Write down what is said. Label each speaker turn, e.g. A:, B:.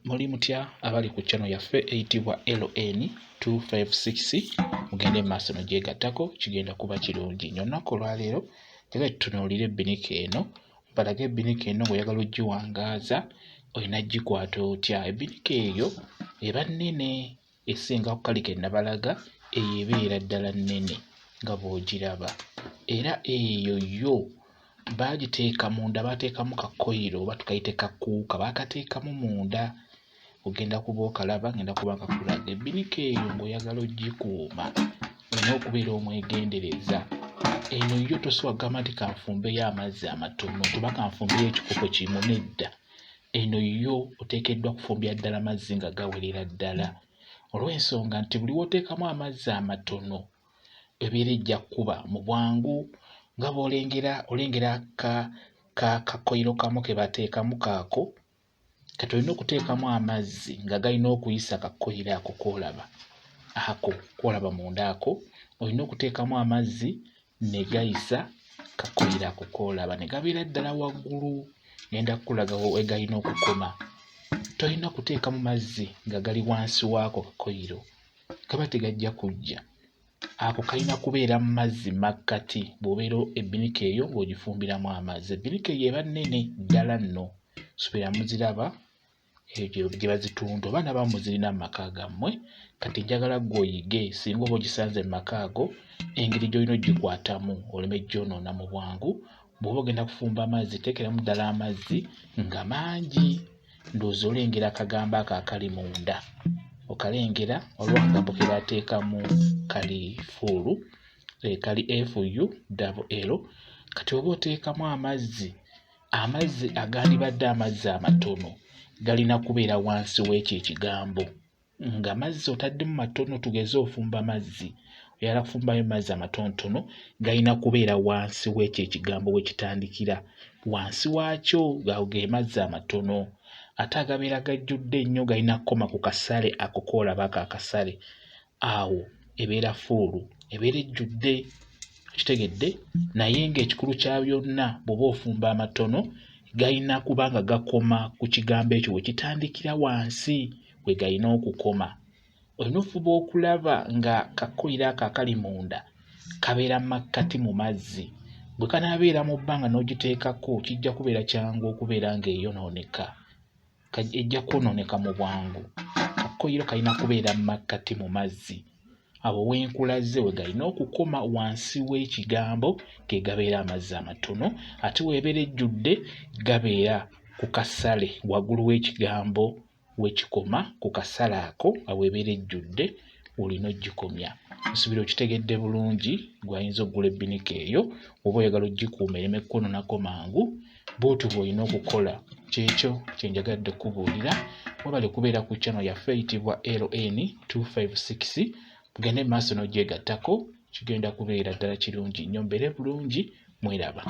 A: Muli mutya abali ku channel yaffe eyitibwa LN 256? Mugende mu maaso nogyegattako, kigenda kuba kirungi nnyo. Olunaku olwaleero njagala tutunuulire ebbinika eno, balage ebbinika eno ng'oyagala ogiwangaaza olina gikwata otya. Ebbinika eyo eba nnene esinga ku kali ke nabalaga, eyo ebeera ddala nnene nga bw'ogiraba, era eyo yo baagiteeka munda, baateekamu ka koyiro oba tukayite ka kkuuka, baakateekamu munda. Ogenda kuba okalaba, ngenda kuba nkakulaga. Ebbinika eyo ng'oyagala ogikuuma olina okubeera omwegendereza. Eno yo tosobola kugamba nti kanfumbeyo amazzi amatono oba kanfumbeyo ekikopo kimu, nedda. Eno yo oteekeddwa kufumbya ddala mazzi nga gawerera ddala, olw'ensonga nti buli w'oteekamu amazzi amatono ebeera ejja kkuba mu bwangu. Nga bw'olengera, olengera ka ka kakoyiro kamu ke bateekamu kaako. Kati olina okuteekamu amazzi nga galina okuyisa kakoyiro ako k'olaba, ako k'olaba munda ako, olina okuteekamu amazzi ne gayisa kakoyiro ako k'olaba ne gabeera ddala waggulu. Ngenda kukulaga we galina okukoma. Tolina kuteekamu mazzi nga gali wansi waako kakoyiro, gaba tegajja kujja. Ako kalina kubeera mu mazzi makkati bw'obeera ebbinika eyo ng'ogifumbiramu amazzi. Ebbinika eyo eba nnene ddala nno, suubira muziraba eyo gye bazitunda oba n'abamu muzirina mu maka gammwe. Kati njagala ggwe oyige, singa oba ogisanze mu maka ago, engeri gy'olina oggikwatamu oleme gyonoona mu bwangu. Bw'oba ogenda kufumba amazzi, teekeramu ddala amazzi nga mangi. Ndowooza olengera akagambo ako akali munda, okalengera? Waliwo akagambo ke baateekamu kali full, kali FULL. Kati oba oteekamu amazzi, amazzi agandibadde amazzi amatono galina kubeera wansi w'ekyo ekigambo. Nga mazzi otaddemu matono, tugeze ofumba mazzi, oyagala kufumbayo mazzi amatonotono, galina kubeera wansi w'ekyo ekigambo we kitandikira, wansi waakyo ago ge mazzi amatono. Ate agabeera gajjudde ennyo galina kukoma ku kasale ako k'olaba, ako akasale awo ebeera full, ebeera ejjudde, okitegedde? Naye ng'ekikulu kya byonna, bw'oba ofumba amatono galina kuba nga gakoma ku kigambo ekyo we kitandikira, wansi we galina okukoma. Olina ofuba okulaba nga kakoyiro ako akali munda kabeera makkati mu mazzi. Bwe kanaabeera mu bbanga n'ogiteekako, kijja kubeera kyangu okubeera ng'eyonooneka, ejja kwonooneka mu bwangu. Kakoyiro kalina kubeera mu makkati mu mazzi, abo wenkulaze we galina okukoma, wansi w'ekigambo ge gabeera amazzi amatono, ate weebeera ejjudde gabeera ku kasale waggulu w'ekigambo wekikoma, ku kasale ako awo ebeera ejjudde olina ogikomya. Nsuubira okitegedde bulungi. Gw'ayinza okugula ebbinika eyo oba oyagala ogikuuma ereme kwonoonako mangu, bw'otyo bw'olina okukola. Kyekyo kye njagadde okukubuulira. Webale kubeera ku channel yaffe eyitibwa LN 256. Mugende mu maaso n'ogyegattako, kigenda kubeera ddala kirungi nnyo. Mbeere bulungi, mweraba.